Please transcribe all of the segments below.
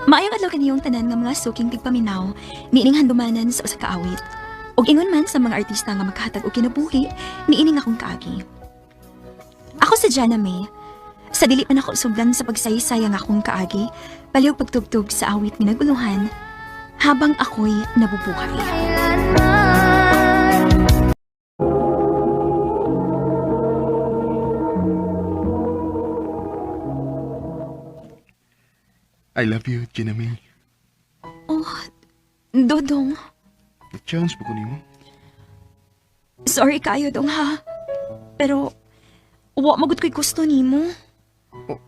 Maayong adlaw kaniyong tanan nga mga suking tigpaminaw, niining handumanan sa usa ka awit. Ug ingon man sa mga artista nga makahatag og kinabuhi, niining akong kaagi. Ako sa Jana May. Sa dili pa nako sugdan sa pagsaysay ang akong kaagi, palihog pagtugtog sa awit nga naguluhan habang ako'y nabubuhay. I love you, Gina May. Oh, Dodong, Chance po ko nimo. sorry kayo dong ha. Pero, wa magud ko'y gusto nimo. Oh.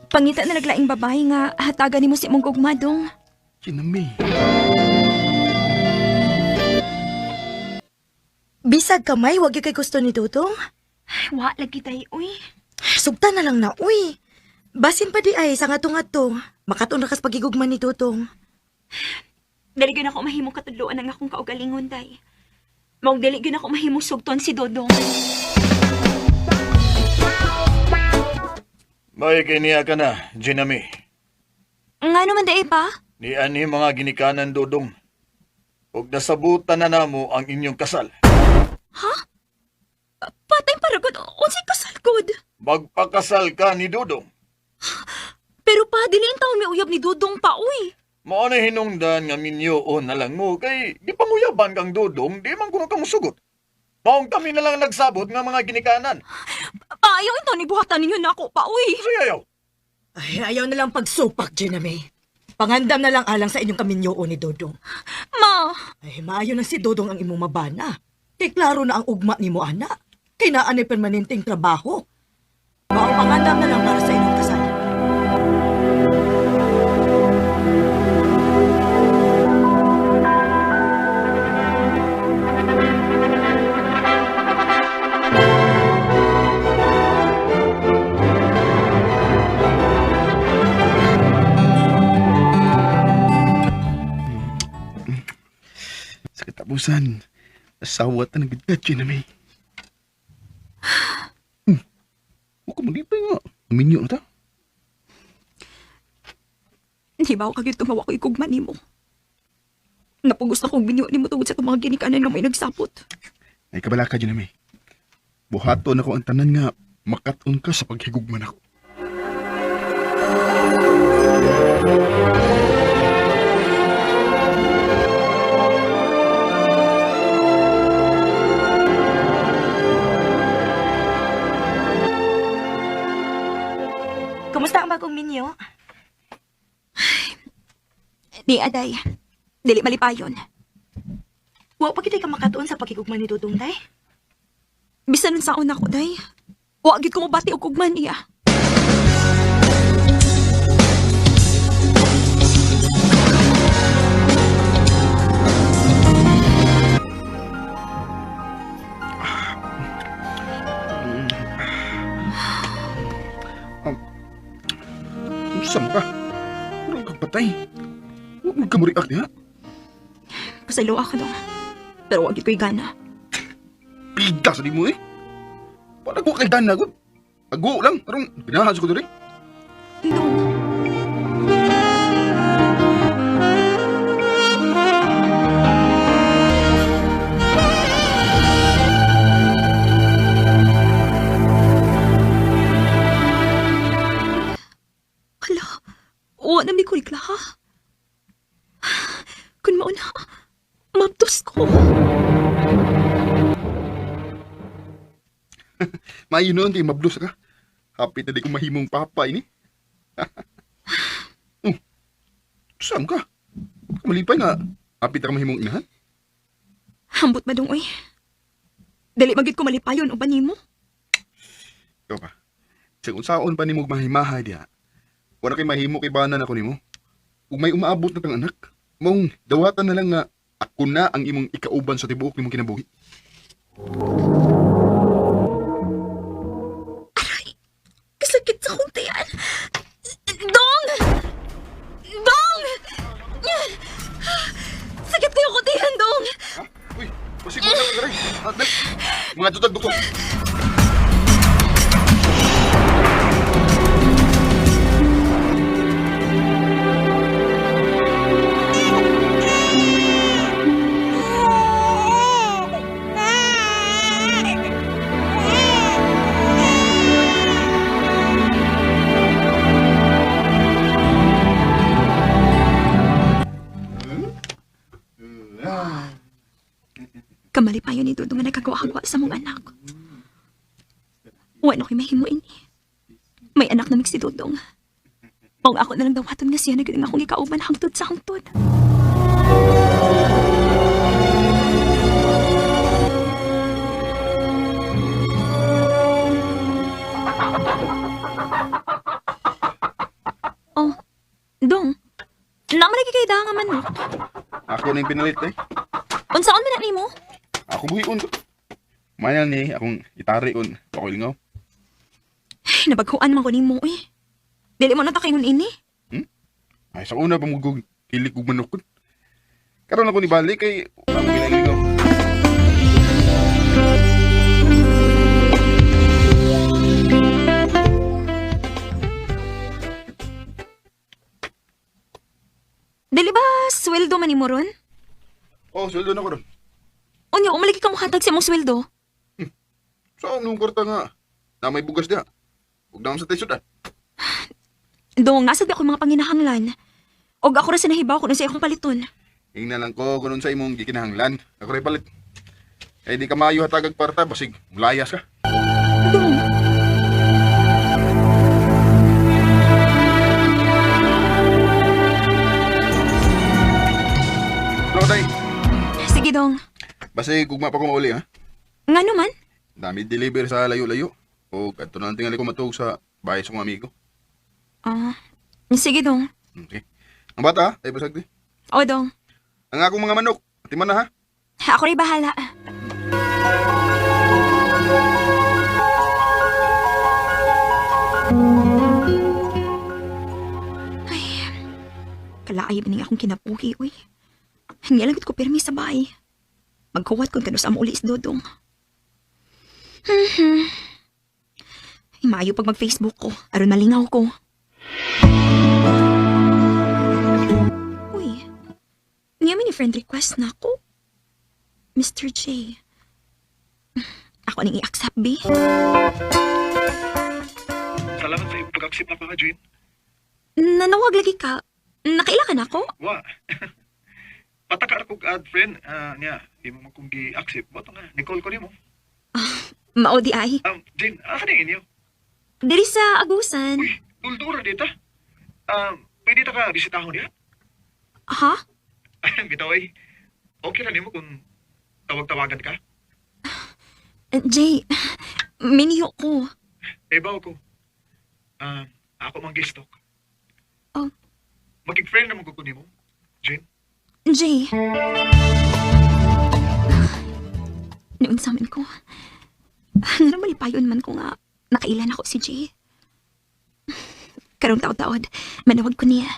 Pangita na naglaing babae nga hatagan nimo si imong gugma dong. Gina May. Bisag kamay, wag gyud kay gusto ni Dudong. Ay, wa lagi tay uy. Sugtan na lang na, uy. Basin pa di ay, sa nga-to. Makatun ra kas pagigugma ni Dudong. Dili gyud ako mahimong katudloan ang akong kaugalingon day. Maong dili gyud ako mahimong sugton si Dodong. May kiniya ka na, Gina May. Nga naman day pa? Ni ani mga ginikanan dodong. Ug nasabutan na namo ang inyong kasal. Patay paragod, unsay kasal gud. Magpakasal ka ni Dodong. Pero pa dili in taon may uyab ni Dodong pa uy. Mao na hinungdan nga minyoon na lang mo kay di panguyaban kang Dodong, di man kuno kang musugot. Maong kami na lang nagsabot nga mga ginikanan. Paayaw in taon ni buhatan ninyo nako pa uy. Sayaw. Ay, ayaw na lang pagsupak, Gina May. Pangandam na lang alang sa inyong kaminyoon ni Dodong. Ma, Ay, maayo na si Dodong ang imong mabana. Kay klaro na ang ugma nimo, ana. Kay naa ni permanenteng trabaho. Mao pangandam na lang para sa inyong kasal. Sa katapusan, asawa ta na gid ka, Gina May. Huwag ka malipay nga. Minyo na ta. di ba ako kagid tumawa ko igugma nimo? Napugos na kong binyo nimo tungod sa itong mga ginikanan nga may nagsapot. Ay kabala ka, Gina May. Buhaton ako ang tanan nga makaton ka sa paghigugman ako. Kumusta ang bagong minyo? Di aday, dili malipayon. Wa pa kitay ka makatuon sa pagigugma ni Dodong, day. Bisan unsaon nako day. Wa gid ko mobati og ugma niya. Unsa man ka? Murag kang patay. Huwag mo ka mo-react niya. Pasaylo ako dong. Pero wa gid ko'y gana. Pida sa di mo eh. Wala ko kay Dan na gud. Ago lang, karong ginahan sa ko diri. Dong. Hala, wa na mi kulikla ha. Kun mauna, mabtos ko. Maayo noon kay mablos ka. Happy na di ko mahimong papa ini. Oh. Saan ka? Huwag ka malipay nga. Happy ta ka mahimong inahan. Hambot madung oy. Dali magid ko malipayon uban nimo. Ikaw pa. Sa unsaon pa nimo mahimahay diha. Wala kay mahimo kay banan ako nimo. Ug may umaabot na kang anak, mong dawatan na lang nga ako na ang imong ikauban sa tibuok nimong kinabuhi. Aray! Kasakit sa akong tiyan! Dong! Dong! Sakit kayo kong tiyan, Dong! Ha? Uy, pasiguro na ka rin. Ah, dali. Mga tutag doktor. Pagkagwa-agwa sa mong anak. Wala ko'y mahimo ini. May anak na si Dodong. Maong ako na lang dawaton nga siya na gyud ang akong gikauban hangtod sa hangtod. Oh, Dong. Naman lagi kay nga manok. Ako na yung pinalit eh. Unsaon man na nimo? Ako buhion ko. Maya ni akong itari on. Ako ilingaw. Ay, nabaghuan man ko nimo eh. Dili mo na ta kayon ini. Ay, sa una pamugog kilik ug manok kun. Karon ako ni balik kay wala mo ginailingaw. Dili ba sweldo man nimo ron? Oh, sweldo na ko ron. Unya, umalagi ka mo hatag sa imong sweldo. Saan nung kwarta nga? Na may bugas diha. Ug naman sa tisod ah. Dong, nasa di ako mga panginahanglan. Og ako ra sa nahibaw kung sa akong paliton. Ingnan lang ko kung sa imong gikinahanglan. Ako ray palit. Kay di ka maayo hatagag kwarta basig mulayas ka. Dong. Ano tay? Sige, Dong. Basig ugma pa ko mauli ha. Nga naman? Dami deliver sa layo-layo. O kadto na lang tingali ko matuog sa bahay sa kong amigo. Ah, sige, Dong. Okay. Ang bata, ha? Ay basag di. O, Dong. Ang akong mga manok, timan na ha. Ako rin bahala. Ay, kalaay ba ning akong kinabuhi, uy. Hindi lang ko pirmi sa bahay. Magkuwat kung kanus ang uli si Dodong. Ay, maayo pag mag-Facebook ko. Aron malingaw ko. Uy, niya may friend request na ako. Mr. J. Ako ning i-accept, B. Salamat sa iyong pag-accept na pa, Jane. Nanawag lagi ka. Nakaila ka na ako? Wa. Pataka ra kog add friend. Ah, niya, di mo man kong gi-accept. Bato nga, ni-call ko nimo. Mao di ay. Jane, asa na inyo? Diri sa Agusan. Uy, duldura dita. Pwede ta ka bisitahon niya? Ha? Bitaw ay. Okay ra nimo kung tawag-tawagan ka. Jay, minyo ko. Eh, bawo ko. Ah, ako mang gistok. Oh. Makig-friend naman ko nimo, Jane. Jay. Noon sa amin ko, nga malipayon man ko nga, nakailan ako si Jay. Karong taod-taod, manawag ko niya.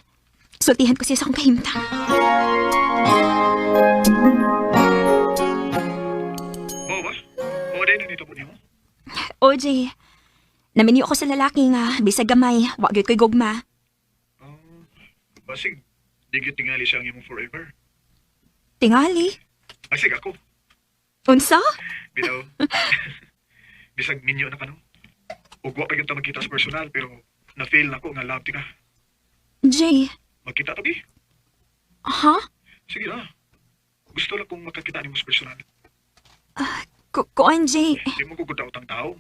Sultihan ko siya sa akong kahimtang. Mao ba? Mao din nito po nimo. O, Jay, naminyo ako sa lalaki nga, bisag gamay, wa gyud ko'y gugma. Oh, basig di gyud tingali siya ang imong forever. Tingali. Basig ako. Unsa? Bitaw. Bisag minyo na kano. Ug wa pa gyud ta magkita sa personal pero na-feel na ko nga love ti ka. Jay, Magkita ta bi? ha? Sige na. Gusto lang kong makakita nimo sa personal. Kuan, Jay. Di mo ko daot ang tao.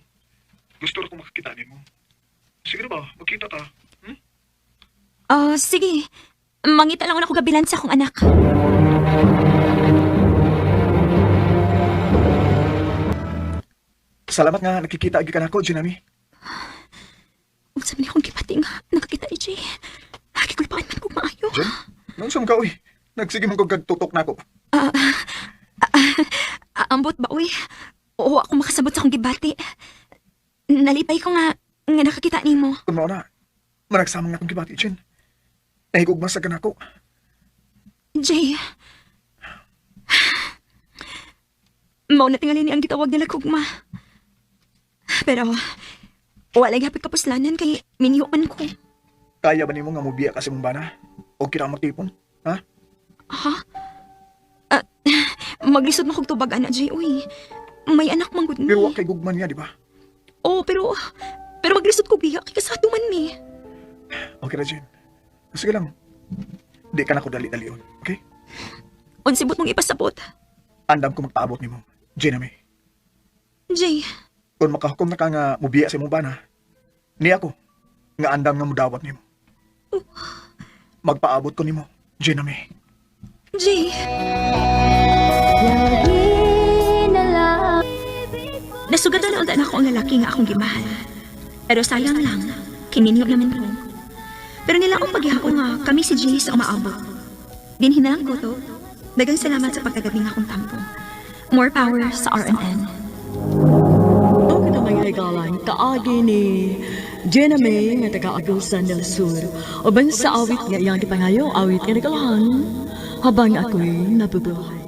Gusto lang kong makakita nimo. Sige na ba, magkita ta. Hmm? Ah, sige. Mangita lang ako gabilan sa akong anak. Salamat nga nakikita agi ka nako, Jinami. Unsa man akong gipati nga nakakita ni Jay. Gikulpaan man kog maayo. Jen, nung ka uy. Nagsige man kog kagtutok nako. Ah, ambot ba uy? Oo, ako makasabot sa akong gibati. Nalipay ko nga nga nakakita nimo. Kun mao na, managsamang na akong gibati, Jen. Nahigugma sa kanako. Jay. Mao na tingali ni ang gitawag nila kugma. Pero wala gyapon kapuslanan kay minyo man ko. Kaya ba nimo nga mobiya kasi mong bana? O kita magtipon? Ha? Ha? Ah, maglisod mo kog tubag ana Jay uy. May anak man gud ni. Pero wa kay gugman niya, di ba? Oo, pero pero maglisod ko biya kay kasado man mi. Okay ra, Jen. Sige lang. Di ka na ko dali-dalion, okay? Unsibot mong ipasabot. Andam ko magpaabot nimo. Jenna May. Jay, Kung makahukom na ka nga mubiya sa imong bana, ni ako, nga andam nga mudawat nimo. Magpaabot ko nimo, Gina May. Jay. Nasugatan na unta na ako ang lalaki nga akong gimahal. Pero sayang lang, kininyo naman ko. Pero nilaong paghihapon nga kami si Jay sa umaabot. Dinhin na lang ko to. Dagang salamat sa pagkagabi nga akong tampo. More power sa RMN. Ang kita mga higalan, kaagi ni Jenna May nga taga Agusan del Sur. Uban sa awit nga iyang gipangayo, awit nga nagalahan, habang ako'y nabubuhay.